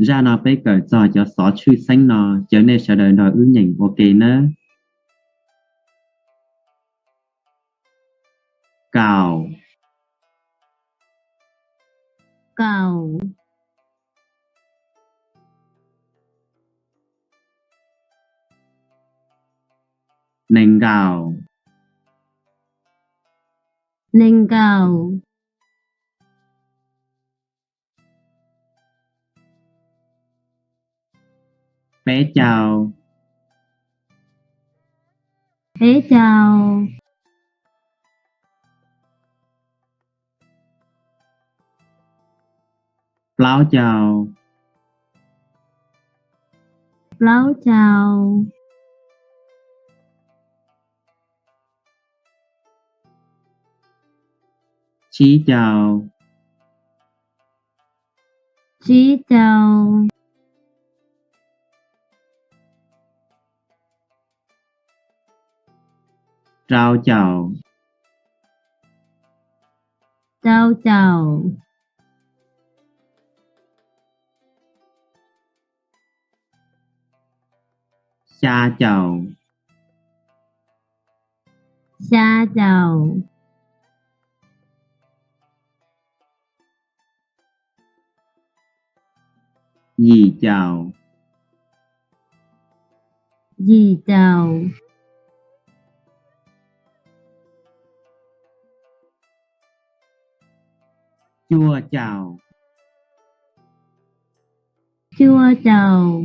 Zaj no peb kawm txog cov xov tshwj xeeb no, caw nej sawv daws nrog wb nyeem ua ke nawb. Kaum. Kaum. Nees nkaum. Nees nkaum. Peb caug. Peb caug. Plaub caug. Plaub caug. Tsib caug. Tsib caug. Rau caum. Rau caum. Xya caum. Xya caum. Yim caum. Yim caum. Cuaj caum. Cuaj caum.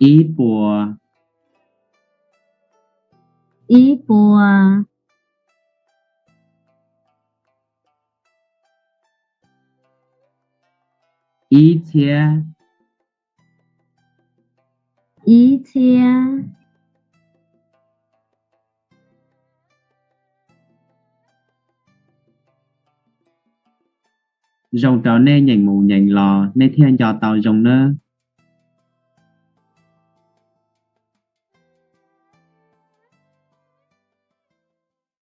Ib puas. Ib puas. Ib txhiab. Ib txhiab. Zoo rau nej nyeem mus nyeem los nej thiaj nco tau zoo nawb.